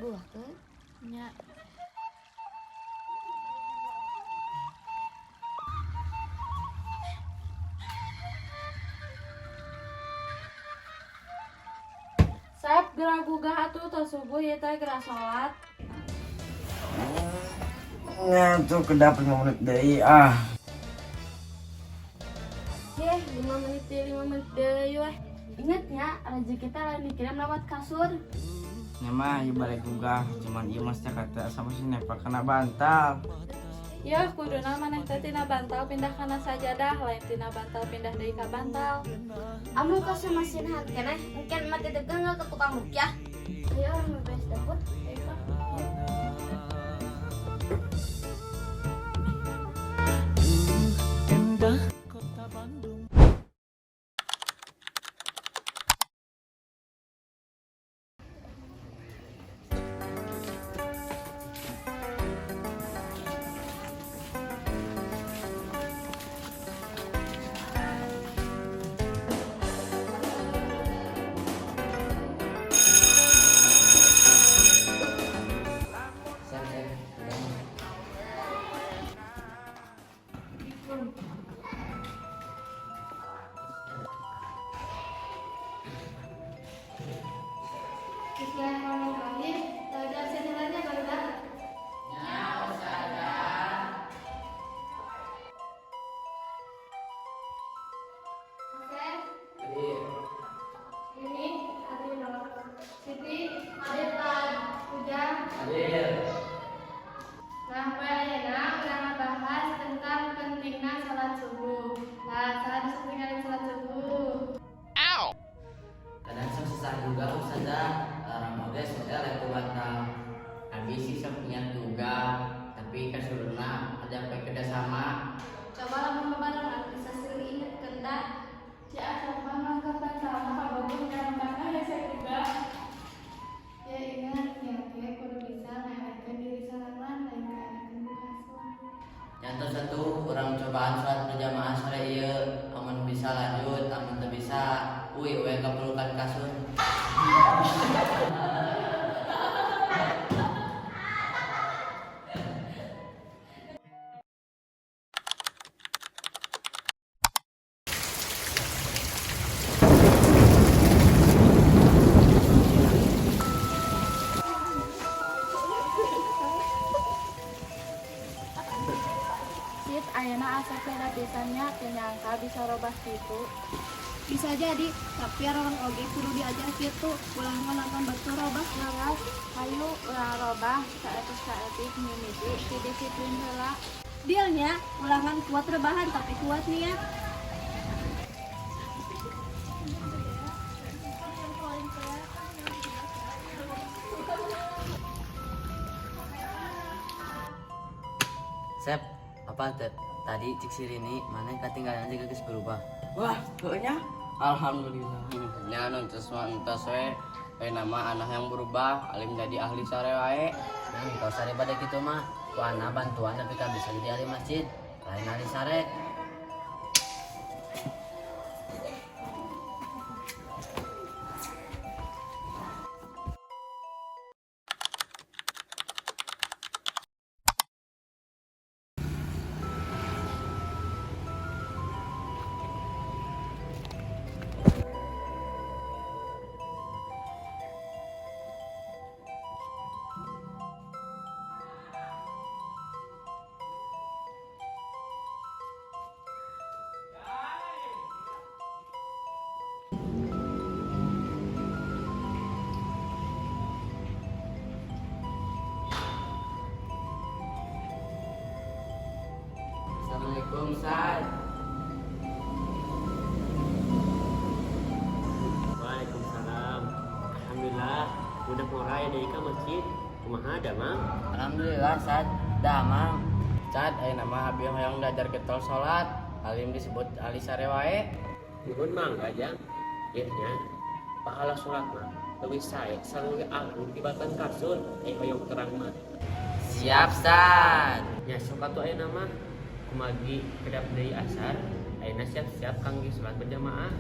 Gugahkeun. Nya. Sep, geura gugah atuh, tos subuh ieu teh, geura salat. Ngantuk, kedap 5 menit deui ah. Yeh, 5 menit deui, 5 menit deui weh. Ingat nya, rezeki kita lain dikirim lewat kasur. Nya mah ieu balik gugah, cuman ieu mah kata sama si nepa kena bantal. Ya, kuduna maneh teh tina bantal pindah kana sajadah, lain tina bantal pindah deui ka bantal. Amun kasur masih nahan keneh, engken mah titipkeun ke tukang rukyah. Ayo urang beberes dapur. Ayo, Pak. Indah kota Bandung. Santai. Bismillahirrahmanirrahim. Tadi absen heula nya, barudak. Ya, Ustazah. Asep. Ini hadir. Siti hadir tan. Ujang. Hadir. Nah, poe ayeuna urang ngabahas tentang pentingna salat subuh. Nah, saha bisa tinggalin salat subuh? Kadang sok susah juga, Ustazah, larang oge sok eleh ku bantal. Abi sih sok niat juga, tapi kasurna ada apa kerjasama. Coba lamun bebarengan bisa silih ingetkeun da. Si Asep mah ngangkat bantalna kabogoh nyampana hese juga. Ya ingat, niat ge kudu bisa ngaelehkeun diri sorangan, lain kaelehkeun ku kasur. Nyata satu kurang cobaan sholat berjamaah sore ieu, amun bisa lanjut, amun teu bisa uih we kapelukan kasur. Sit, ayeuna asa beda pisan nya, teu nyangka bisa robah kitu. Bisa jadi, tapi orang oge kudu diajar kitu, ulah nonton batur robah. Leres, hayu urang robah saeutik-saeutik, mimiti ti disiplin heula. Dealnya, ulangan kuat rebahan tapi kuat niat. Sep, apa teh? Tadi cik si Rini, mana ketinggalan juga geus berubah. Wah, heunya. Alhamdulillah. Nya nu entos mah entos we. Lain nama anak yang berubah, alim jadi ahli sare wae. Nah, entos sare pada kitu mah, ku ana bantuan tapi ka bisa jadi ahli masjid, lain ahli sare. Assalamualaikum, Sad. Waalaikumsalam. Alhamdulillah, udah mulai deui ka masjid. Kumaha damang? Alhamdulillah, Sad. Damang. Sad, ayeuna mah abi hoyong belajar getol salat, alim disebut ahli sare wae. Nuhun mangga, Jang. Ieu nya, pahala salat mah leuwih sae sareng leuwih agung tibatan kasur, ai hoyong terang mah. Siap, Sad. Nya sok atuh ayeuna mah kumargi kedap deui asar, ayeuna siap-siap kangge salat berjamaah.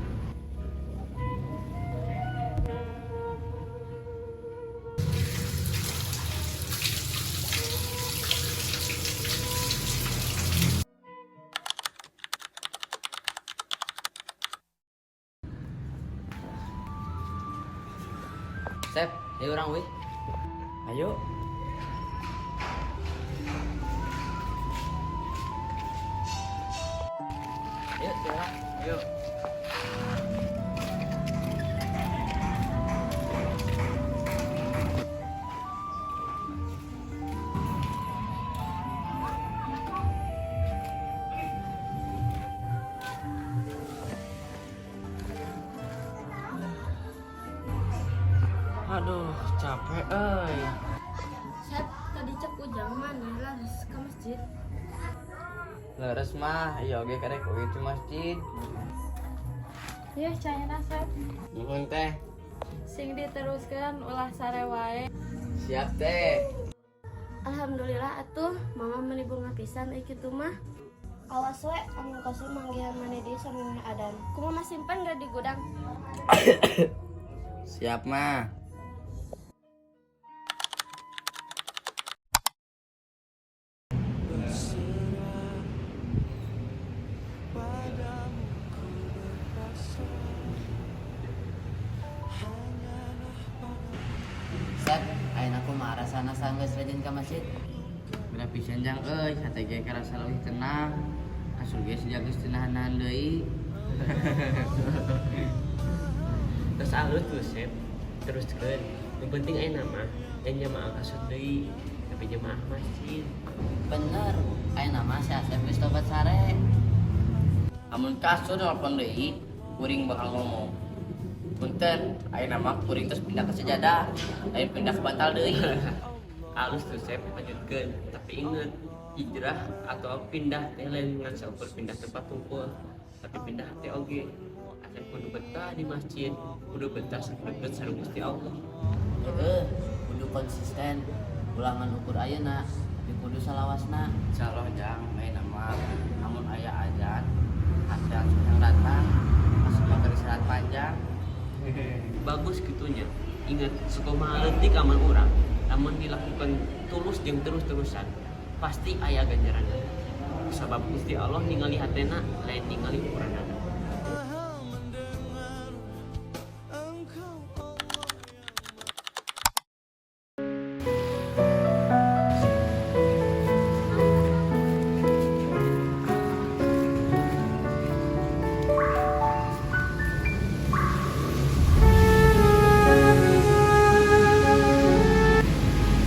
Sep, ayo urang weh. Ayo. Ayo, sekarang. Ayo. Aduh, capek euy. Sep, tadi cek Ujang mana laris ke masjid. Leres mah, iya oge karek uih di masjid. Iya, caina Sep. Nuhun teh. Sing diteruskan ulah sare wae. Siap teh. Alhamdulillah atuh, mama meuni bunga pisan euy kitu mah. Awas we, amun kasur manggihan maneh deui samemeh adan. Kumaha simpen gak di gudang? Siap mah. Sep, ayeuna kumaha rasana sanggeus rajin ka masjid? Beda pisan jang euy, hate ge karasa leuwih tenang. Kasur ge siga geus teu nahan-nahan deui. Terus alus tuh Sep, teruskeun. Yang penting ayeuna mah lain jamaah kasur deui, tapi jamaah masjid. Bener, ayeuna mah si Asep geus tobat sare. Amun kasur nelpon deui, kuring bakal ngomong. Punten, ayeuna mah kuring terus pindah ke sejadah, lain pindah ke bantal deui. Alus tuh Sep, lanjutkeun. Tapi inget, hijrah atau pindah teh lain ngan saukur pindah tempat tungkul, tapi pindah hati oge. Asep kudu betah di masjid, kudu betah deket sareng Gusti Allah. Heeh, kudu konsisten. Ulah ngan ukur ayeuna, tapi kudu salawasna. Insyaallah jang, ayeuna mah amun aya azan, hati langsung yang datang, masuk bakal istirahat panjang. Bagus gitunya. Ingat, sakumaha leutik amal urang, lamun dilakukan tulus jeung terus-terusan, pasti aya ganjaranna. Sabab Gusti Allah ningali hatena, lain ningali ukuranana.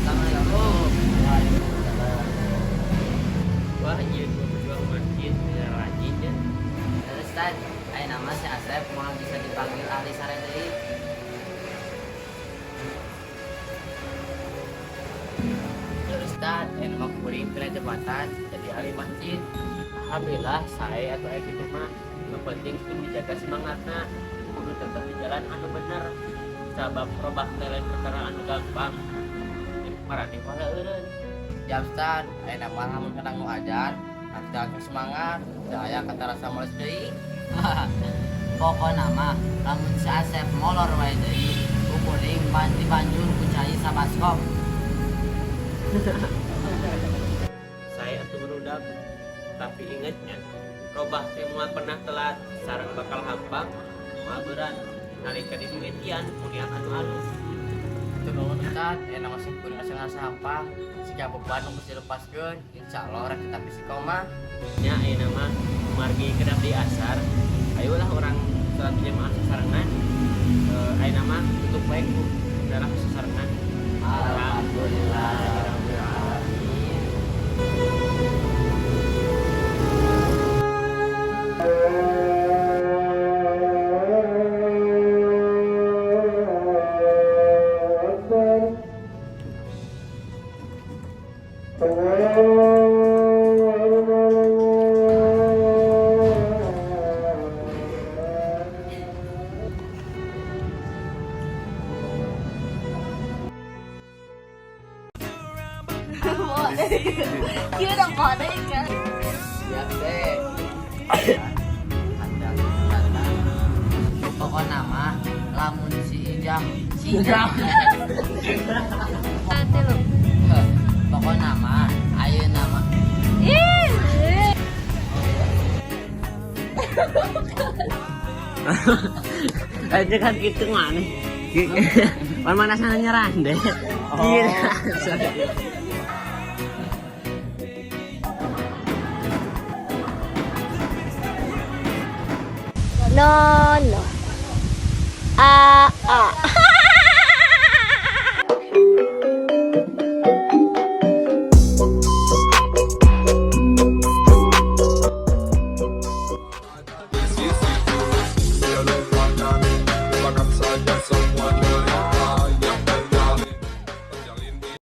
Assalamualaikum. Waalaikumsalam. Wah, iya dua pejuang masjid, ya rajin ya. Terus Tad, ayeuna mah si Asep moal bisa dipanggil ahli sare deui. Terus Tad, ayeuna mah kuring pindah jabatan jadi ahli masjid. Alhamdulillah, saya atau gitu mah. Yang penting kudu dijaga semangatna, kudu tetap di jalan anu bener. Sabab robah teh lain perkara anu gampang. Maraneh wala eureun. Siap Tad, ayeuna mah lamun kadangu azan, hati langsung semangat, teu aya kata rasa males deui. Pokona mah lamun si Asep molor wae deui, ku kuring pan dibanjur ku cai sabaskom. Saya atuh barudak, tapi ingetnya robah teh moal pernah telat, sareng bakal hampang, moal berat. Nalika dimimitian ku niat anu alus. Hatur nuhun Ustad, ayeuna mah sim kuring asa ngarasa hampang, siga beban nu geus dilepaskeun, insyaallah rek tetap istiqomah. Nya ayeuna mah margi kedap di asar, ayolah urang salat jamaah sasarengan. Ayeuna mah tutup wae ku darah sasarengan. Alhamdulillah rabbil alamin. Kieu dong kode kan. Siap teh. Hati langsung datang. Pokona mah lamun si Ijang, si Ijang. Hati lu. Pokona mah ayeuna mah Ih. Aja kan gitu mana? Pan mana sana nyerande. Gila. No no. A a.